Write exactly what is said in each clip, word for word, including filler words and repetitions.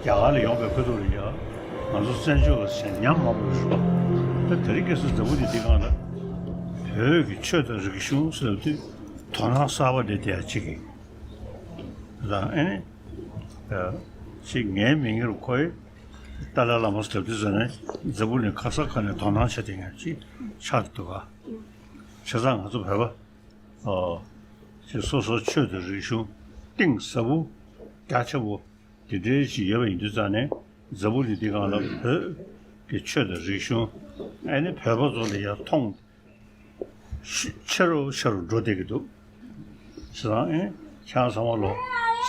རྒྱ་གར་ལ་ཡོང་པའི་ཁ་ཐུག་ལ་ཡ། ང་ཚོ་བཙན་བྱོལ་བ་ཟེར་ཉམས་མང་པོ་ཡོད་རེད་པ། ད་དེ་རིང་ཁ་སང་འཛམ་བུ་གླིང་འདིའི་སྒང་ལ་བོད་ཀྱི་ཆོས་དང་རིག་གཞུང་ཟེར་དུས་དོ་སྣང་གསར་པ་འདི་དེ་ཡ་གཅིག་གིས། ད་ཨེ་ནི། ཡ། གཅིག་ངའི་མིང་ལ་ཁོའི་ཏཱ་ལའི་བླ་མ་ཟེར་དུས་ཟེར་ནས་འཛམ་བུ་གླིང་ག་ས་ག་ནས་དོ་སྣང་བྱེད་བསྡད་མཁན་ཅིག་ཆགས་འདུག་ག། བྱས་ཙང་ང་ཚོ་བོད་པ། ཨོ། ཅིག་སོ་སོའི་ཆོས་དང་རིག་གཞུང་གཏིང་ཟབ་པོ་རྒྱ་ཆེ་པོ་དེ་འདྲའི་ཞིག་ཡོད་པ་ཡིན་དུས་ཙང་ནས་འཛམ་བུ་གླིང་འདི་སྒང་ལ་བོད་ཀྱི་ཆོས་དང་རིག་གཞུང་ཨ་ནི་བོད་པ་ཚོ་ལ་ཡར་མཐོང་ཆེ་རུ་ཆེ་རུ་འགྲོ་བསྡད་ཀྱི་འདུག། བྱས་ཙང་ཨེ་ཁྱེད་རང་ཚང་མ་ལོ་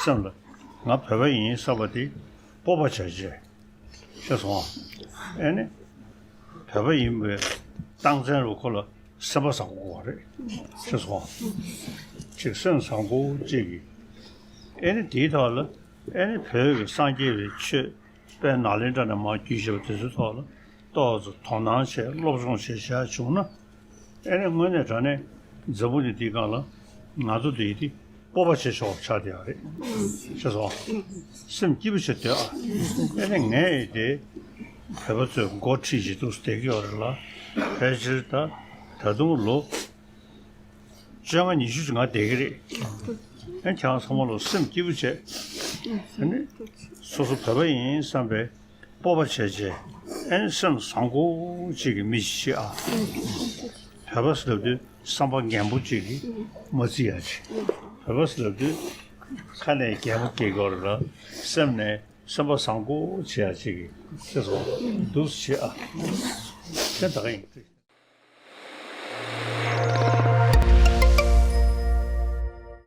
སེམས་ལ་ང་བོད་པ་ཡིན་བསམ་པ་དེ་སྤོབས་པ་བྱས་བྱས། ཤེས་སོང་ཨ། ཨེ་ནི། བོད་པ་ཡིན་པའི་རྟགས་མཚན་རུ་ཁོ་ལ་སེམས་པ་བཟང་པོ་དགོས་པ་རེད། ཤེས་སོང་། ཅིག་སེམས་བཟང་པོ་ཅིག་གིས། ཨེ་ནི་དེའི་ཐོག་ལ་ཨེ་ནི་བོད་ཀྱི་སངས་རྒྱས་པའི་ཆོས་དཔལ་ནཱ་ལེནྡྲ་ནས་མར་བརྒྱུད་བཞག་པ་དེ་ཚོའི་ཐོག་ལ་ཏོག་ཙམ་དོ་སྣང་བྱས་སློབ་སྦྱོང་བྱས་བཞག་བྱུང་ན། ཨེ་ནི་དངོས་གནས་དྲང་གནས་འཛམ་བུ་གླིང་འདིའི་སྒང་ལ་ང་ཚོ་འདི་ཡི་དེ་སྤོབས་པ་བྱེད་ཆོག་ཆགས་བསྡད་ཡོད་རེད། ཤེས་སོང་། སེམས་སྐྱིད་པོ་བྱེད་སྡོད་ཨ། ཨེ་ནི་ངས་དེ་བོད་པ་ཚོས་འགོ་ཁྲིད་བྱེད་འདུག་བསྡད་ཀྱི་ཡོད་རེད་ལ། ཕལ་ཆེར་ད་ད་དུང་ལོ་བཅོ་ལྔ་ཉི་ཤུ་ཅིག་ང་བསྡད་ཀྱི་རེད། ཨེ་ཁྱེད་རང་ཚང་མ་ལོ་སེམས་སྐྱིད་པོ་བྱས། ཨེ་ནི་སོ་སོ་བོད་པ་ཡིན་བསམ་པའི་སྤོབས་པ་བྱས་བྱས། ཨེ་ནི་སེམས་བཟང་པོ་ཅིག་གི་མི་ཞིག་ཨ། བོད་པ་ཟེར་དུས་བསམ་པ་རྒན་པོ་ཅིག་གིས་མ་བརྩི་ཡ་ཅིག། བོད་པ་ཟེར་དུས་ཁ་ནས་རྒན་པོ་སྐྱེ་དགོས་རེད་ལ། སེམས་ནས་སེམས་པ་བཟང་པོ་བྱེད་ཡ་ཅིག་གིས་ཤེས་སོང་། འདུག་བྱེད་ཨ། དེ་ད་ག་ཡིན།